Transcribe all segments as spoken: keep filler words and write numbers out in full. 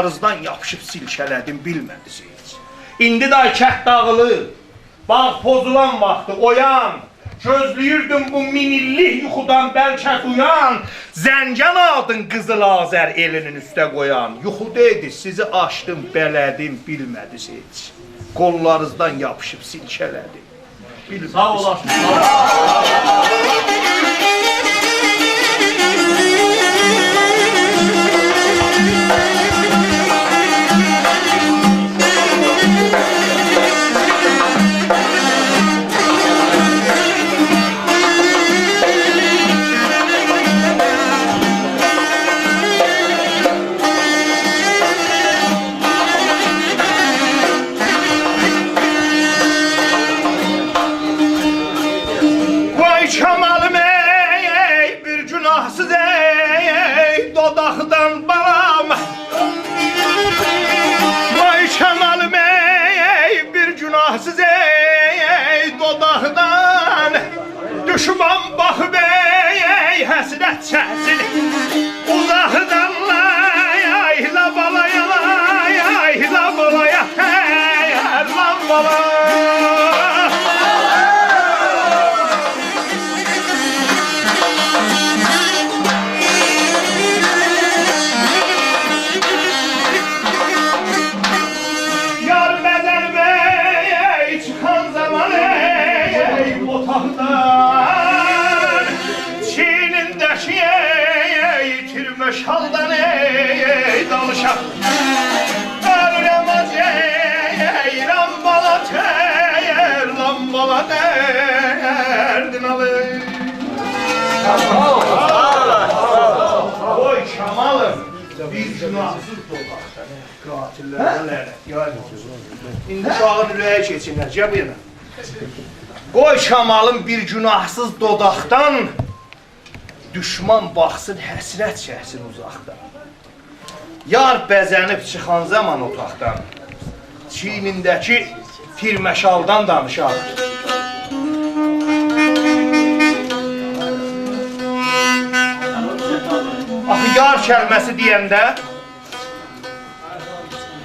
قوللاریزدان یاپیشیب سیلکه‌له‌دیم، بیلمه‌دیز هئچ. ایندی دای کت داغیلیر، باغ پوزولان واختی اویان. گؤزله‌ییردیم بو مین ایللیک یوخودان بلکه دویان، زنگان آدین قیزیل آذر ائلینین اوسته قویان. یوخودا ایدی، سیزی آچدیم، بله‌دیم، بیلمه‌دیز هئچ. قوللاریزدان یاپیشیب سیلکه‌له‌دیم. ساغ اولاسین. وای کامالیم ای، بیر گوناهسیز ای، دوداقدان بالام. وای کامالیم ای، بیر گوناهسیز ای، دوداقدان. دوشمان باخیب ای، حسرت چکسین اوزاقدان، لای، آی، لابالای، لای، آی، لابالای، هی، لابالا. یار بزنیب ای، چیخان زامان ای، اوتاقدان، چیینینده‌کی ای، تیرمه شالدان ای، دانیشان. اؤلورم آج ای، لامبالا تر، لامبالا دردین آلیر. ساغ اول، ساغ اول. قوی کامالیم بیر گوناهسیز دوداقدان. قاتیللره لعنت، یا رب. ایندی اوشاغین اوره‌یی کئچینر، گل بو یانا. قوی کامالیم بیر گوناهسیز دوداقدان، دوشمان باخسین، حسرت چکسین اوزاقدان. یار بزنیب چیخان زامان اوتاقدان، چیینینده‌کی تیرمه شالدان دانیشار. آخی یار کلمه‌سی دئینده،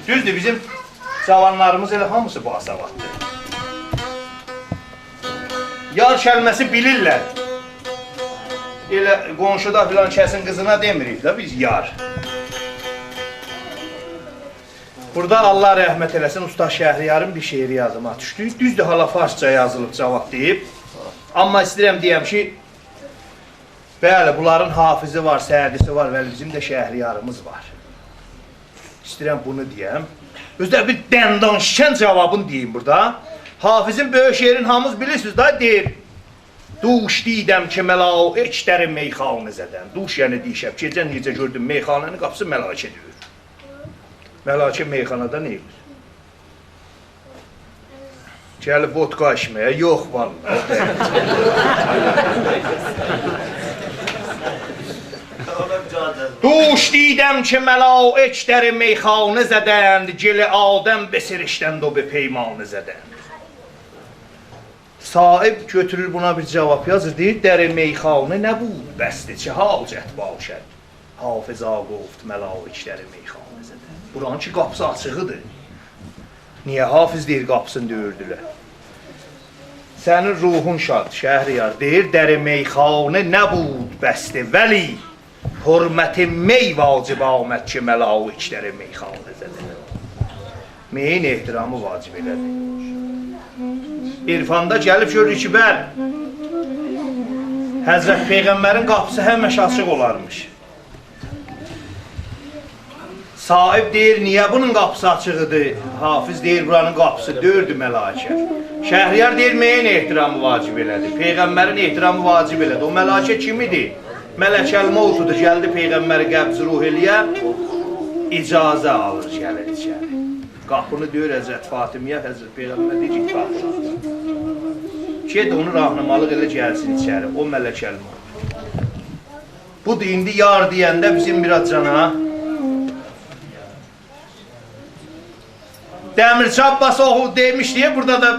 دوزدور، بیزیم جاوانلاریمیز ائله هامیسی باسواددیر. یار کلمه‌سی بیلیرلر. ائله قونشودا فلان کسین قیزینا دئمیریک ده بیز یار. بورادا الله رحمت ائله‌سین، اوستاد شهریارین بیر شعری یادیما دوشدو. دوزدور، حالا فارسجا یازیلیب، جاواب دئییب. آمما ایسته‌ییرم دئیم کی، بلی، بونلارین حافظی وار، سعدی‌سی وار، بلی، بیزیم ده شهریاریمیز وار. ایسته‌ییرم بونو دئیم. اؤزو ده بیر دندان‌شکن جاوابینی دئییم بورادا. حافظین بؤیوک شعرینی هامینیز بیلیرسینیز دا، دئییر: «دوش دیدم که ملائک در میخانه زدند.» دوش، یعنی دیشب، گئجه، نئجه گؤردوم میخانه‌نین قاپیسی ملائکه دؤیور. ملائکه میخانادا نه ائدیر؟ گلیب ودکا ایچمه‌یه؟ یوخ، والله. «دوش دیدم که ملائک در میخانه زدند، گل آدم بسرشتند و به پیمانه زدند.» صائب گؤتورور بونا بیر جاواب یازیر، دئییر: «در میخانه نبود بسته، چه حاجت باشد، حافظا گفت ملائک در میخانه زدند.» بورانین کی قاپیسی آچیق ایدی. نییه حافظ دئییر قاپیسینی دؤیوردولر؟ سنین روحون شاد، شهریار. دئییر: «در میخانه نبود بسته، ولی حرمت می واجب آمد که ملائک در میخانه زدند.» میین احترامی واجب ائله‌دی. عرفاندا گلیب گؤروروک کی، بلی، حضرت پیغمبرین قاپیسی همیشه آچیق اولارمیش. صائب دئییر: «نییه بونون قاپیسی آچیق ایدی؟» حافظ دئییر: «بورانین قاپیسی دؤیوردو ملائکه.» شهریار دئییر: «میین احترامی واجب ائله‌دی، پیغمبرین احترامی واجب ائله‌دی.» او ملائکه کیم ایدی؟ ملک الموتودو، گلدی پیغمبری قبض روح ائله‌یه، اجازه آلیر، گلیر ایچری. قاپینی دؤیور حضرت فاطمه‌یه، حضرت پیغمبر دئییر کی: «گئت قاپینی آچ. گئت اونو راهنمالیق ائله، گلسین ایچری.» او ملک الموت. بودور، ایندی یار دئینده بیزیم بیر آز جانا. دمیرچی عباس اوغلو دئمیشدی، بورادا دا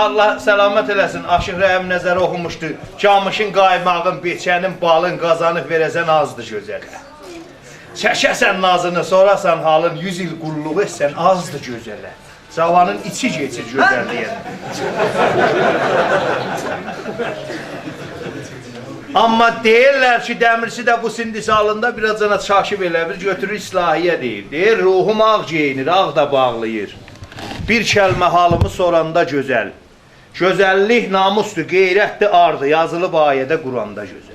الله سلامت ائله‌سین، عاشیق رحیم نظری اوخوموشدو: «کامیشین، قایماغین، بیچه‌نین، بالین، قازانیب وئره‌سن آزدیر گؤزله.» چکه‌سن نازینی، سوراسان حالین، یوز ایل قوللوق ائتسن، آزدیر گؤزله. جاوانین ایچی کئچیر گؤزللیگه. آمما دئییرلر کی، دمیرچی ده بو سن و سالیندا بیر آز جانا چاشیب ائله بیل، گؤتورور اصلاحیه دئییر. دئییر، روحوم آغ گئیینیر، آغ دا باغلاییر. بیر کلمه حالیمی سوراندا گؤزل. گؤزللیک ناموسدور، غیرتدیر، عاردیر، یازیلیب آیه‌ده، قرآندا گؤزل.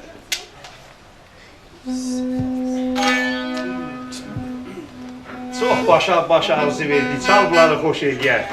چوخ باشا باش آغریسی وئردی. چال بونلاری خوش ائله‌یک.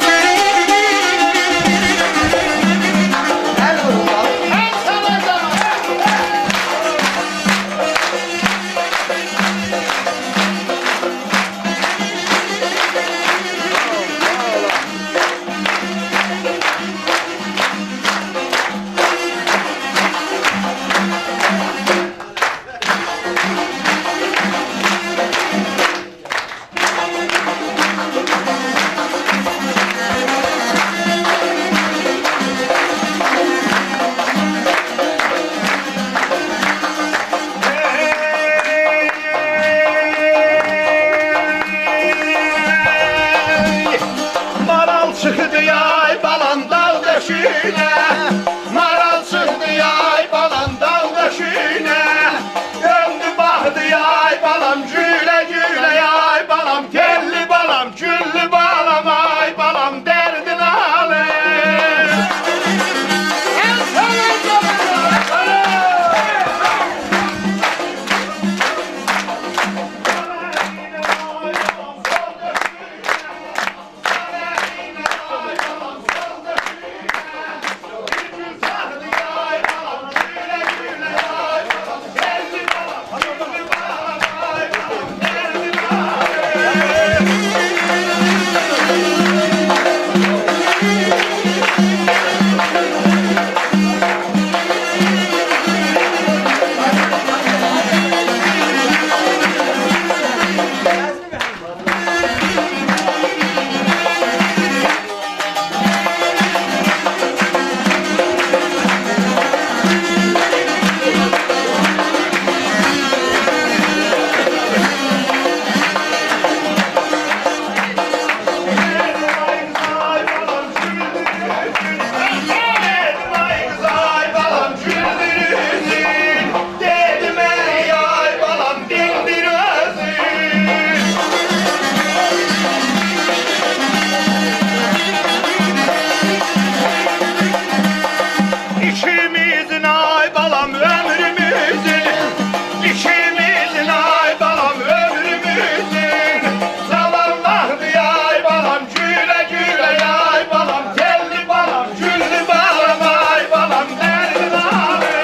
مارال چیخدی آی بالام داغ دؤشویونه، مارال چیخدی آی بالام داغ دؤشویونه. دؤندو باخدی آی بالام گوله گوله، آی بالام تئللی بالام، گوللو بالام، آی بالام دردین آلیم. دئدیم ای آی بالام، دیندیر اؤزون. ایکیمیزین آی بالام عؤمروموزون، ایکیمیزین آی بالام عؤمروموزون. جاوانلاردی آی بالام، گوله گوله آی بالام، تئللی بالام، گوللو بالام، آی بالام، دردین آلیم.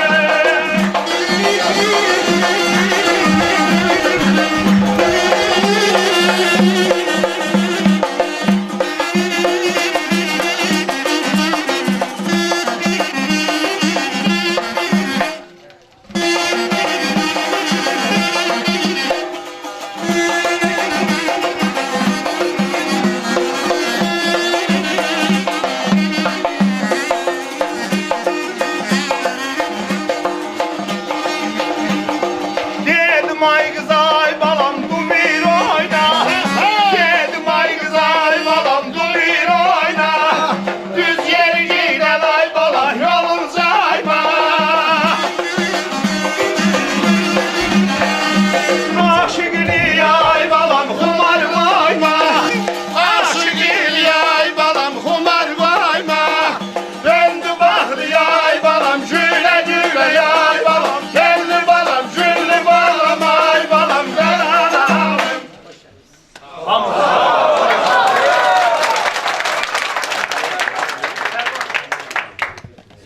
دئدیم آی قیز، آی بالام، دومیر اوینا. دئدیم آی قیز، آی بالام، دومیر اوینا. دوز یئری گئدک آی بالا، یولون جایما. عاشیق ایله آی بالام، خومار قویما. عاشیق ایله آی بالام، خومار قویما. دؤندو باخدی آی بالام، گوله گوله آی بالام. تئللی بالام، گوللو بالام، آی بالام، قارالیم.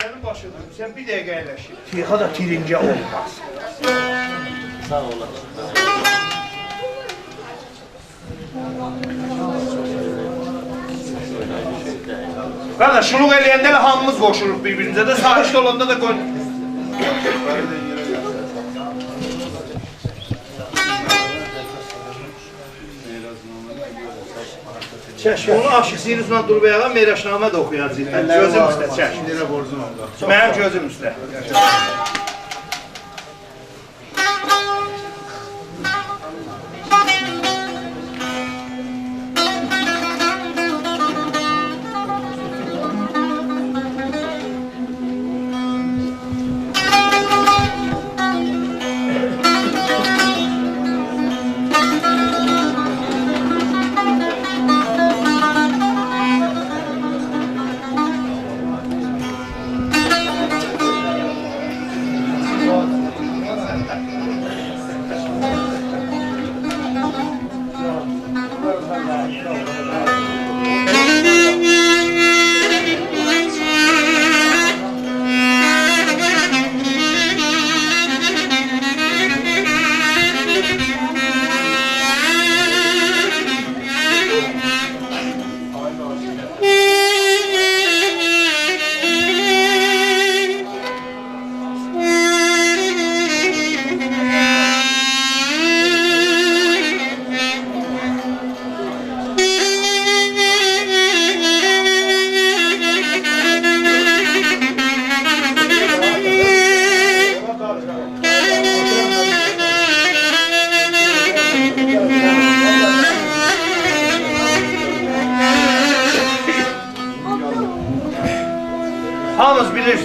سنین باشین، سن بیر دقیقه اَیلشین. تیخا دا تیرینگه اولماز. ساغ اولاسین. قارداش، شولوق ائله‌ینده ائله هامیمیز قوشولوروق بیر-بیریمیزه ده، ساغیش اولاندا دا قوی. چک، اونو آشیق سیرین اوستونده دوروب آیاغا، معراج‌نامه ده اوخویاجاق. گؤزوم اوسته، چک. منیم گؤزوم اوسته. یاشا.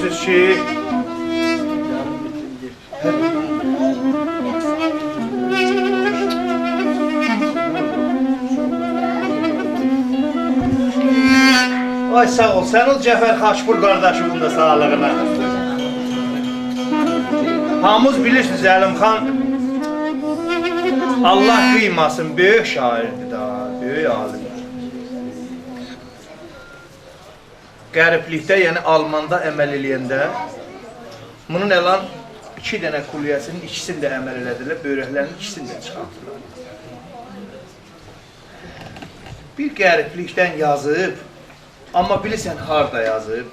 کی، آی، ساغ اول. سن اول، جعفر خاکپور قارداشیمین دا ساغلیغینا. هامینیز بیلیرسینیز، زلیمخان، الله قییماسین، بؤیوک شاعیردیر دا، بؤیوک عالیم. غریبلیکده، یعنی آلماندا عمل ائله‌ینده، بونون الان ایکی دنه کلیه‌سینین ایکیسینی ده عمل ائله‌دیلر، بؤیرکلرینین ایکیسینی ده چیخارتدیلار. بیر غریبلیکدن یازیب، آمما بیلیرسن هاردا یازیب؟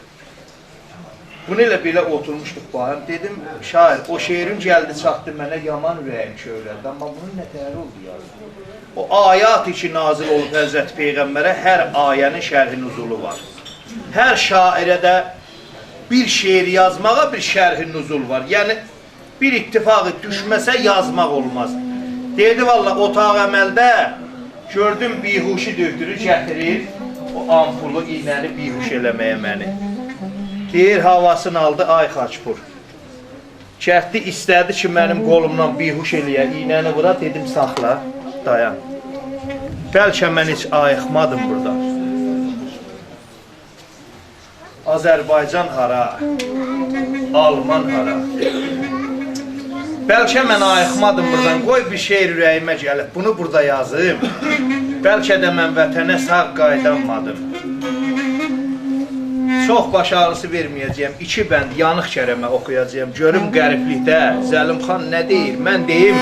بونو ائله بئله اوتورموشدوق باهم. دئدیم، شاعیر، او شعرین گلدی چاتدی منه، یامان اوره‌ییم کؤیلردی، آمما بونون نه تهری اولدو یازدی. او آیاتی کی نازل اولوب حضرت پیغمبره، هر آیه‌نین شرح نزولو وار. هر شاعره ده بیر شعر یازماغا بیر شرح نزول وار. یعنی، بیر اتفاقی دوشمه‌سه یازماق اولماز. دئدی، والله، اتاق عملده گؤردوم بیهوشی دؤکتورو گتیریر، او آمپولو، ایینه‌نی بیهوش ائله‌مه‌یه منی. دئییر، هاواسینی آلدی، آی خاکپور. گتدی، ایسته‌دی کی منیم قولومدان بیهوش ائله‌یه، ایینه‌نی وورا، دئدیم، ساخلا، دایان. بلکه من هئچ آییقمادیم بوردان. آذربایجان هارا؟ آلمان هارا؟ بلکه من آییقمادیم بوردان، قوی بیر شعر اوره‌ییمه گلیب، بونو بوردا یازیم. بلکه ده من وطنه ساغ قاییدانمادیم. چوخ باش آغریسی وئرمه‌یه‌جه‌یم، ایکی بند یانیق کرمه اوخویاجاغام. گؤروم غریبلیکده زلیمخان نه دئییر، من دئییم،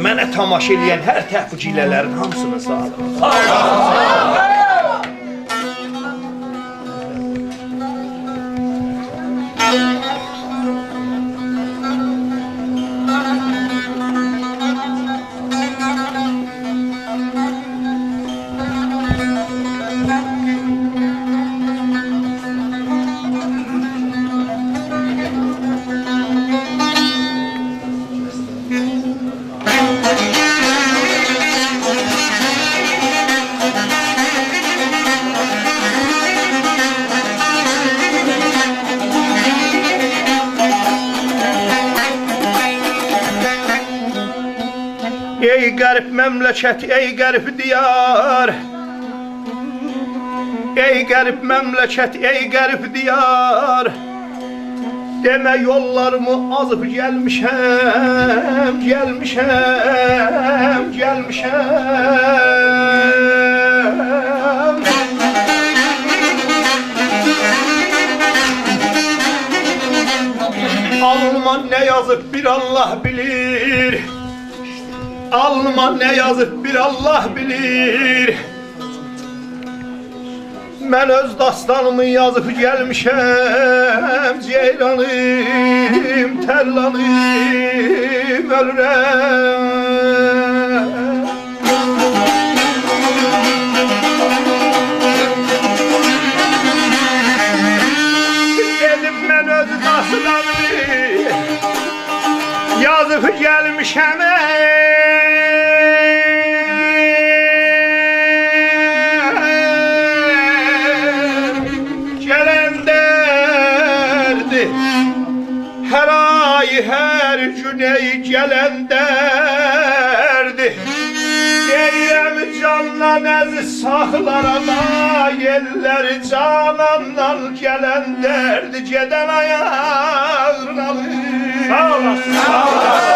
منه تاماشا ائله‌ین هر تک بو گیله‌لرین هامیسینا ساغلیق. ای غریب مملکت، ای غریب دیار، ای غریب مملکت، ای غریب دیار، دئمه یوللاریمی آزیب گلمیشم، گلمیشم، گلمیشم. آلنیما نه یازیب بیر الله بیلیر، آلنیما نه یازیب بیر الله بیلیر. من اؤز داستانیمی یازیب گلمیشم، جئیلانیم، ترلانیم، اؤلورم. دئدیم من اؤز داستانیمی یازیب گلمیشم، گلن دردی. هر آی، هر گون، ای گلن دردی. دئییرم جاندان عزیز ساغلارا دا، یئللر جاناندان گلن دردی. گئدن آیاغین آلیر. ساغ اولاسین، ساغ اولاسین.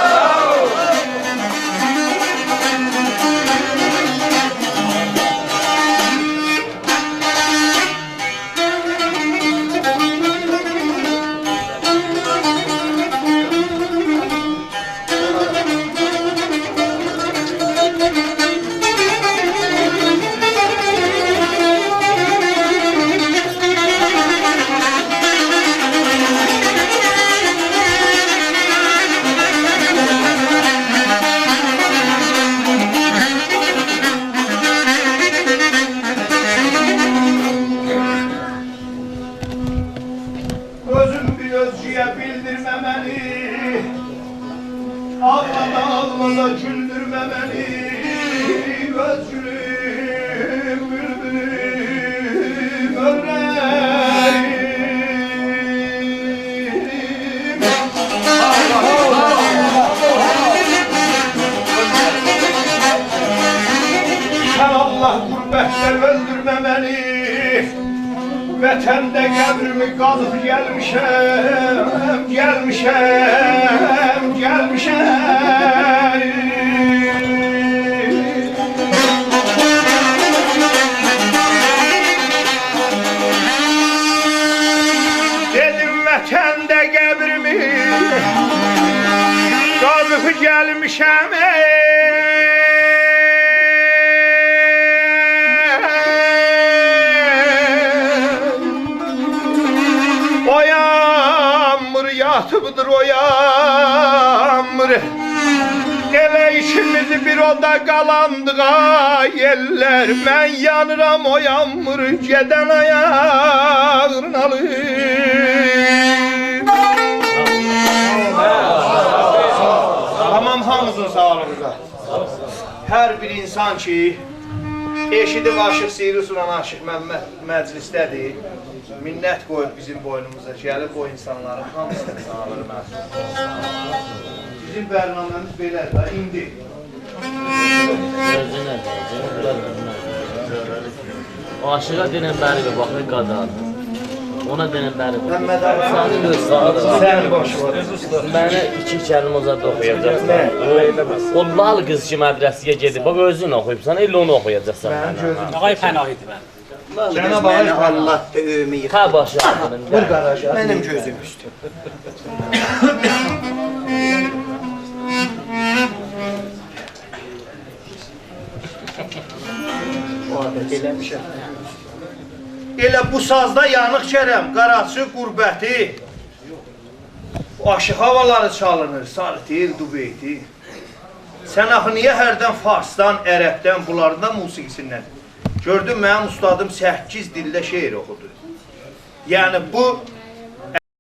گؤزوم بیر اؤزگه‌یه بیلدیرمه‌مه‌لی، آغلا دا، آغلا دا گولدورمه‌مه‌لی، اؤزگولوم، بولبولوم، اؤره‌ییم. غربتده اؤلدورمه منی، وطنده قبریمی قازیب گلمیشم، گلمیشم، گلمیشم. دئدیم وطنده قبریمی قازیب گلمیشم، ای. اویانمیر، یاتیبدیر، اویانمیر. ائله ایکیمیز بیر اودا قالاندیق، آی ائللر. من یانیرام، اویانمیر، گئدن آیاغین آلیر. تامام، هامینیزین ساغلیغینا. هر بیر اینسان کی، ائشیدیب عاشیق سیروسلا عاشیق ممد مجلسده‌دیر، منت قویوب بیزیم بوینوموزا گلیب، او اینسانلارین هامیسینی ساغلیر. بیزیم برنامه‌میز بئله‌دیر ده، ایندی. اؤزونه، اؤزونه بونلار بیلمز. عاشیقا دئنن بری بیر باخ، قادان. اونا دئنن بری بیر باخ. ممد آقا. سنین اؤز ساغلیغین. سن باش وار. منه ایکی کلمه اوزات اوخویاجاقسان. نه؟ او، او لال قیز کی مدرسه‌یه گئدیب، باخ، اؤزون اوخویوبسان، ائله اونو اوخویاجاقسان منه. منیم گؤزوم. آقای پناهی‌دی، بلی. جناب آقای منی پناهی. الله دا اؤیومو ییخدی. هه، باشی آغریدی. وور قاراژا. منیم گؤزوم اوسته. او عادت ائله‌میشم. ائله بو سازدا یانیق کرم، قاراچی، غربتی. آشیق هاوالاری چالینیر، ساری تئیل، دوبئیتی. سن آخی نییه هردن فارسدان، عربدن، بونلارین دا موسیقی‌سیندن؟ گؤردون، منیم اوستادیم سککیز دیلده شعر اوخودو. یعنی بو